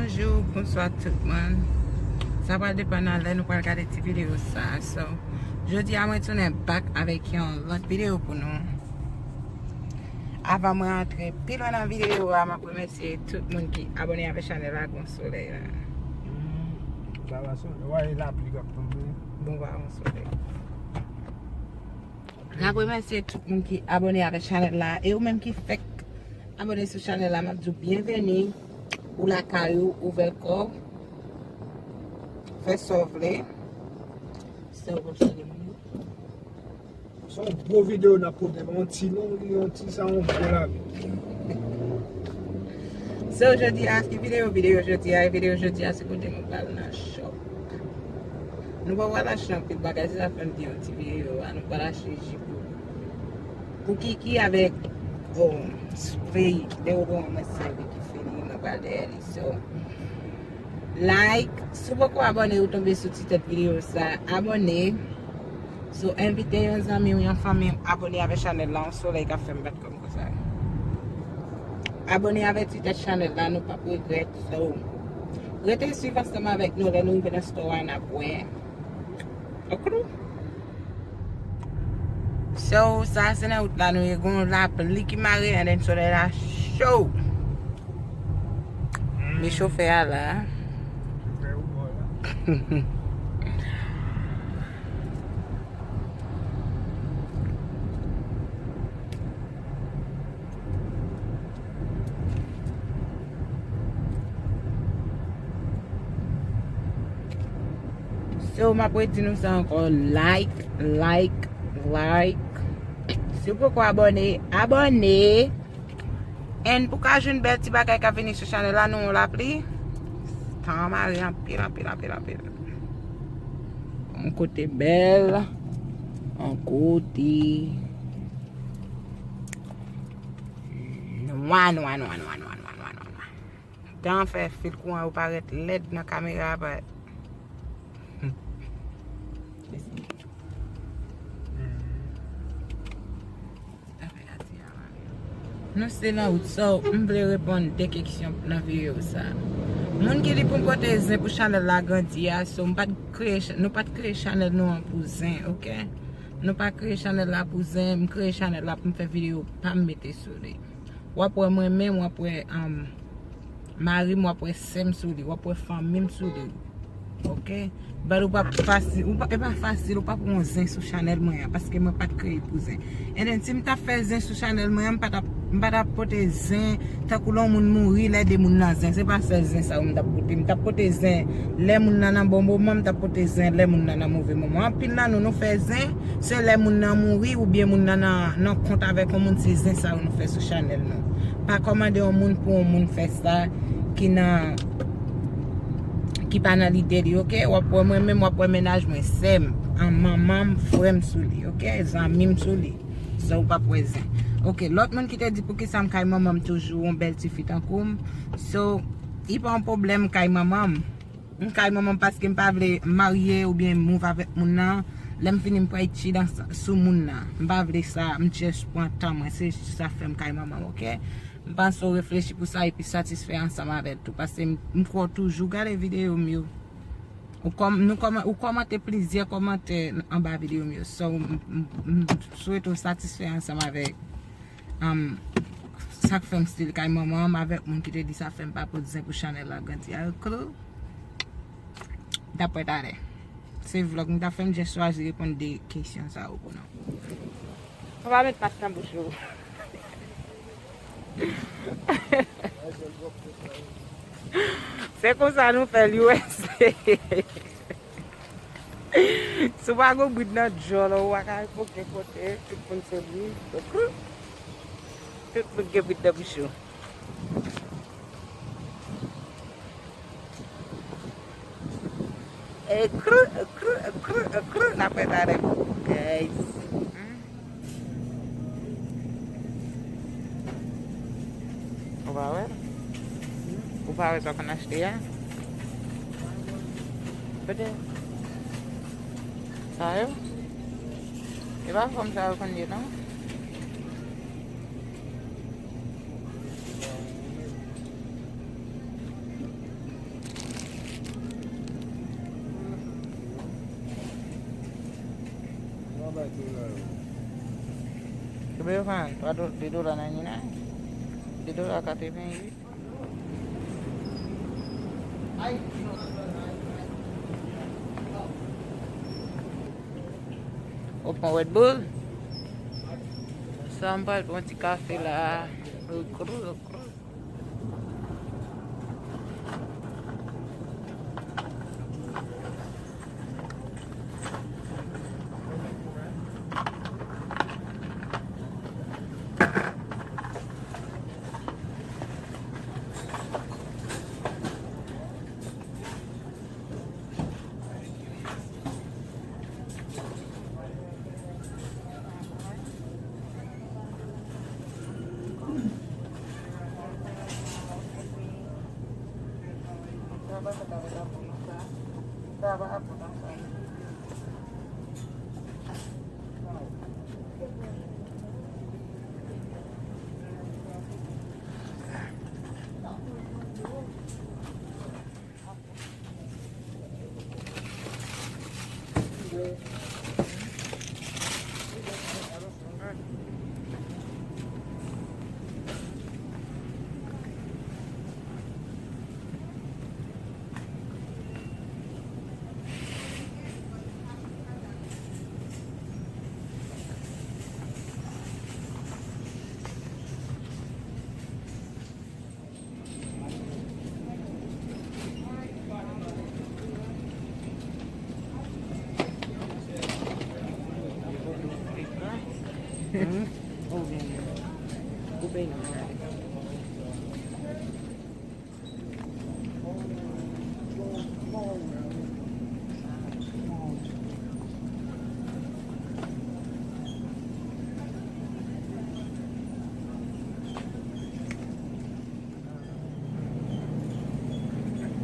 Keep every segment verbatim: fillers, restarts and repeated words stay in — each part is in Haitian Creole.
Bonjou, bonswa tout moun. Sa pral depann nan lè nou pral gade ti videyo sa. So, jodi a mwen tounen back avèk yon lòt videyo pou nou. Avan mwen antre pi lwen nan videyo a, m ap remèsye tout moun ki abòne avèk chanèl la, Gon Solèy la. Hmm, sa va, solèy. Wè, lapli k ap tonbe. Bon, wè, Gon Solèy. M ap remèsye tout moun ki abòne avèk chanèl la. E ou menm ki fèk abòne sou chanèl la, m ap di w byenveni. Ou lakay ou, ouvè kò w. Fè sa w vle. Sa w ap chanje moun yo. Se yon gwo videyo n ap pote, pa yon ti long, yon ti sa, yon gwo lavi. So, jodi a, ki videyo, videyo jodi a, videyo jodi a, se kote nou pral nan shop. Nou pa pral achte anpil bagay, se sa fè m di yon ti videyo a, nou pral achte ji pou, pou Kiki avèk, oh, spray, deodoran mwen sèvi ki fini, mwen pral dèyè li. So, like, si w poko abòne, ou tonbe sou ti tèt videyo sa, abòne. So, envite yon zanmi w, yon fanmi w, abòne avèk chanèl la, yon solèy k ap fè m bat kò m konsa. Abòne avèk ti tèt chanèl la, nou p ap regrèt. So, rete swiv ansanm avèk nou, lè nou rive nan store a, n ap wè. Ok. So, sa se nan wout la nou ye, gon lapli ki mare, and then solèy la cho. Men chofè a la. Chofè ou bò la. So, m ap redi nou sa ankò, like, like, like. Si w poko abòne, abòne. And pou ka jwenn bèl ti bagay k ap vini sou chanèl la, nou yon lapli. Tan an mare anpil, anpil, anpil, anpil. Yon kote bèl, yon kote nwa, nwa, nwa. Tan an fè fil kouran yo parèt lèd nan kamera, but nou se nan wout, so m vle reponn de keksyon nan videyo sa. Moun ki di pou m pote zen pou chanèl la grandi a, so m pa t kreye cha-, nou pa t kreye chanèl nou an pou zen, ok? Nou pa kreye chanèl la pou zen, m kreye chanèl la pou m fè videyo pa m mete sou li. W ap wè mwen menm, w ap wè, um, mari m, w ap wè sè m sou li, w ap wè fanmi m sou li. Ok? But ou p ap fasil, ou pa, e pa fasil, ou p ap wè yon zen sou chanèl mwen an, paske mwen pa t kreye pou zen. And then, si m t ap fè zen sou chanèl mwen an, m pa t ap, m pa t ap pote zen, tankou lè yon moun mouri, lè de moun nan zen. Se pa sèl zen sa yo m t ap pote. M t ap pote zen lè moun nan nan bon moman, m t ap pote zen lè moun nan nan move moman. Anpil nan nou, nou fè zen, se lè moun nan mouri oubyen moun nan nan, nan kont avèk yon moun, se zen sa yo nou fè sou chanèl nou. Pa kòmande yon moun pou yon moun fè sa ki nan, ki pa nan lide li, ok? W ap wè mwen menm, w ap wè mennaj mwen, sè m, an, manman m, frè m sou li, ok? Zanmi m sou li. So, ou p ap wè zen. Ok, lòt moun ki te di poukisa m kay manman m toujou, yon bèl tifi tankou m. So, li pa yon pwoblèm kay manman m. M kay manman m paske m pa vle marye oubyen move avèk moun nan. Lè m fini, m pral tchid sou moun nan. M pa vle sa, m just pran tan mwen. Se sa k fè m kay manman m, ok? M panse w reflechi pou sa epi satisfè ansanm avè l tou. Paske m, m kwè w toujou gade videyo m yo. Ou kòm-, nou kòman-, ou kòmante plizyè kòmantè anba videyo m yo. So, m, m, m swete w satisfè ansanm avèk, um, sa k fè m still kay manman m avèk moun ki te di sa fè m pa pote zen pou chanèl la grandi a. Klou. Dapre talè. Se vlòg m ta fè, m just chwazi reponn de kesyon sa yo pou nou. Ou pa met mas nan bouch ou. Se konsa nou fè l, U S A. Si w pa gen bwid nan djòl ou, ou pa ka okenn kote, tout moun se bwid. Tout moun gen bwid nan bouch yo. Ekrou, ekrou, ekrou, ekrou, n ap fè talè, guys. Hmm. Ou pa wè? Ou pa wè sa w konn achte a? Kote? Sa yo? E pa fòm sa yo konn ye, non? Ou pa wè menm. Kenbe yo fann, twa do-, de dola nan nina. De dola katreven uit. Ou pran Red Bull? Sa m pral pran ti kafe la.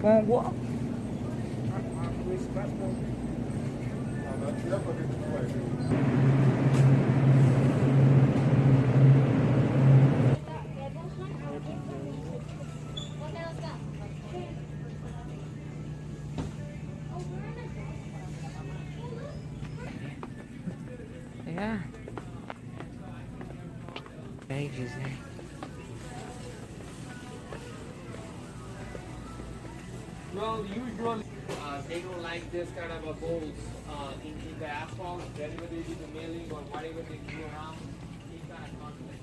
Pran gwo. Yeah. Thank you, sir. Well, usually, uh, they don't like this kind of a bowls, uh, in, in the asphalt. Whenever they do the milling or whatever they do around, it kind of conflict.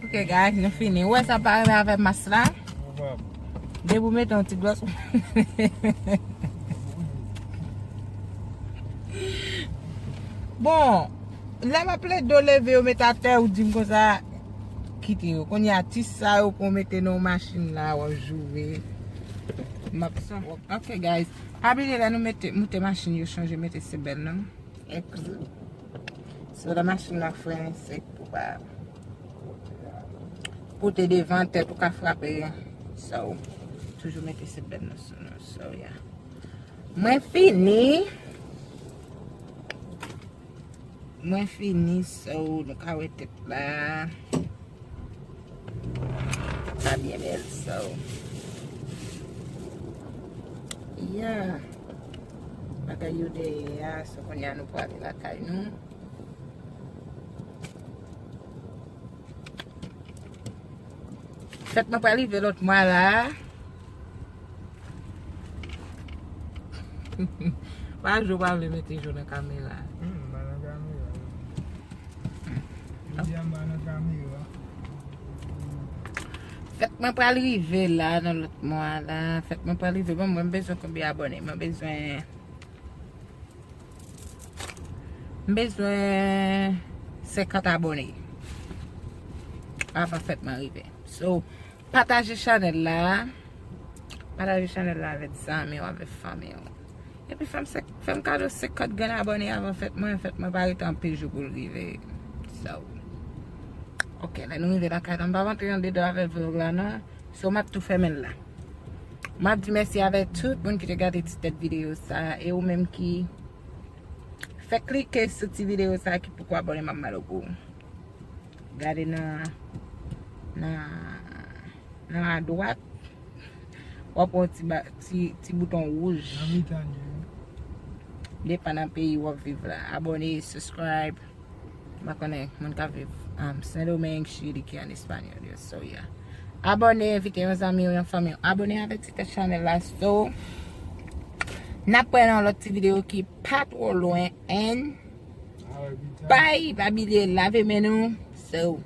Ok, guys, nou fini. Ou wè sa pa renmen avè mas la? Depi w mete yon ti glòs. Bon, lè m ap plede leve yo met atè, ou di m konsa, kite yo. Kounye a, ti sa yo pou w mete nan yon machin la, w ap joure. M ap sa. Ok, guys. Pa bliye lè nou mete, moute machin yo, chanje mete sebèn nan. Ekri. So, lè machin nan frennen sèk pou pa kote devan tèt ou ka frape. So, toujou mete sebèn nan sou nou. So, yeah. Mwen fini. Mwen fini, so nou ka wè tèt la. Sa byen bèl, so. Yeah. Bagay yo dèyè a, so kounye a nou prale lakay nou. Fèt mwen pral rive lòt mwa la. Pa jou pa vle mete jou nan kamera. Hmm, pa nan kamera. Jodi a m pa nan kamera. Fèt mwen pral rive la nan lòt mwa la. Fèt mwen pral rive. Bon, mwen m bezwen konbyen abòne? Mwen bezwen M bezwen senkant abòne avan fèt mwen rive. So, pataje chanèl la. Pataje chanèl la avèk zanmi w, avèk fanmi w. Epi fè m, fè m kado senkant grenn abòne avan fèt mwen. Fèt mwen pa rete anpil jou pou l rive. So, ok, lè nou rive lakay la, m pa antre andedan avèk vlog la non. So, m ap tou fèmen l la. M ap di mèsi avèk tout moun ki te gade ti tèt videyo sa a, e ou menm ki fè klike sou ti videyo sa a ki poko abòne, m ap mande w pou gade nan, nan, nan adwat, w ap wè yon ti, ba- ti, ti bouton wouj. Nan mitan li, wi. Depann nan peyi w ap viv la. Abòne, subscribe. M pa konnen moun k ap viv, um, Sendomeng, Chili ki an espanyòl yo. So, yeah. Abòne, envite yon zanmi w, yon fanmi w. Abòne avèk ti tèt chanèl la. So, n ap wè nan lòt ti videyo ki pa twò lwen. And bye, pa bliye lave men nou. So,